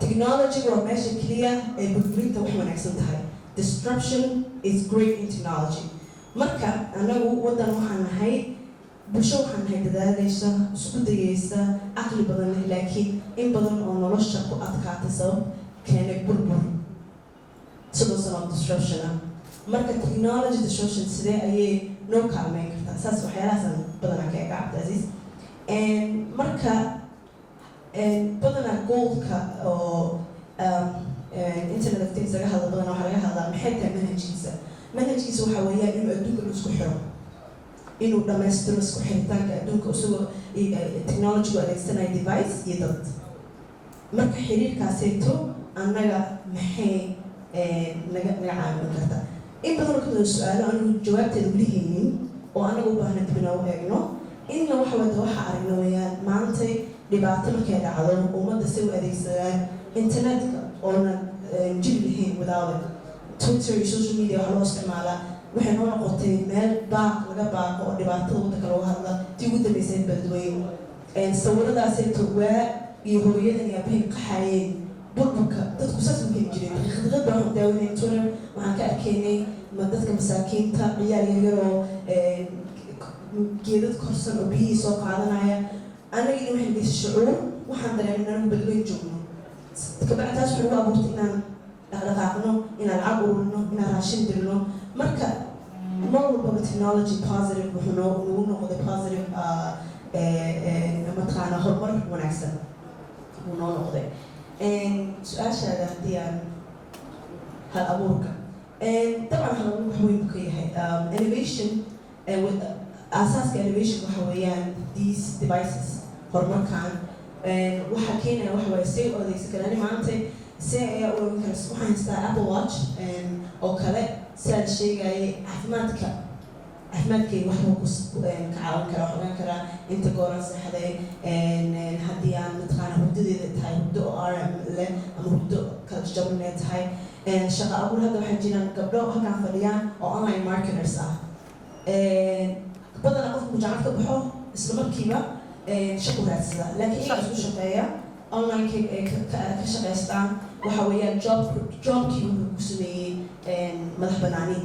Technology waa meesha keliya ee burburinta wax wanaagsan tahay. Disruption is great in technology. Marka anagu waddan waxaan nahay, bulsho waxaan nahay dadaalaysa, isku dayeysa, caqli badan leh, laakiin in badan oo nolosha ku adkaatay sabab keenay burbur 30 sano oo disruption ah. Marka technology disruption sidee ayay noo kaalmeyn kartaa? Saas waxyaalahaasaan badanaa ka eega, Cabdicaziiz. Marka badanaa goalka oo Internet of Things laga hadla, badanaa waxaa laga hadlaa maxay tahay manhajkiisa. Manhajkiisa waxaa weeyaan inuu adduunka dhan isku xiro, inuu dhammaystiro isku xiritaanka adduunka, isagoo technology adeegsanaya device iyo dad. Marka xiriirkaaseeto annaga maxay naga caawin kartaa? In badan oo kamid su-aalo anigu jawaabteeda weli haynin oo annaga u baahna dib inoo eegno. Inna waxa wada waxa aragna weeyaan, maantay dhibaato markay dhacdo, ummadda say u adeegsadaan internetka oona jiri lahayn without it. Twitter iyo social media waxaa loo isticmaalaa, waxay noo noqotay meel baaq laga baaqo oo dhibaatada waddanka looga hadla. Tii ugu dambeysay Beledweyne, sawiradaasayto waa iyo hooyadan iyo aabbahay qaxayeen, burburka dadku saas u heli jireen. Daqiiqad baan waxaan daawanay Twitter, waxaan ka arkaynay ma dadka masaakiinta, ciyaal yaryaroo geedad korsan oo biyihii soo qaadanaya. Annagina waxay geysay shucuur, waxaan dareemay anagu Beledweyn joogno. Kabacdi taas waxay nagu abuurtay inaan dhaqdhaqaaqno, inaan lacag ururino, inaan raashin dirno. Marka mar walbaba technology positive wuxuu noo nagu noqday, positive mataqaana, horumar wanaagsan wuu noo noqday. Su-aashaada haddii aan hal abuurka, dabcan hal abuurka wax weyn buu ka yahay innovation. Aasaaska innovation waxa weeyaan these devices. Horumarkan waxaa keenaya waxa waaye say u adeegsan karaan. Ani maanta see ayaa u ogan kara? Waxaan haystaa Apple Watch oo kale, sidaa sheegayay, caafimaadkayga waxbuu ku ka caawin karaa. Waxaan ogaan karaa inta gooran seexday, haddii aan mataqaana hurdadeeda tahay hurdo oo REM leh ama hurdo kala jajaban tahay. Shaqa abuur, hadda waxaa jiraan gabdho halkaan fadhiyaan oo online marketers ah. Badanaa qofku jaamacad ka baxo, isla markiiba shaqo raadsada, laakiin iyaga isku shaqeeya, online ka shaqaystaan. Waxa weeyaan jobkii wuxuu ku sameeyey madax banaani.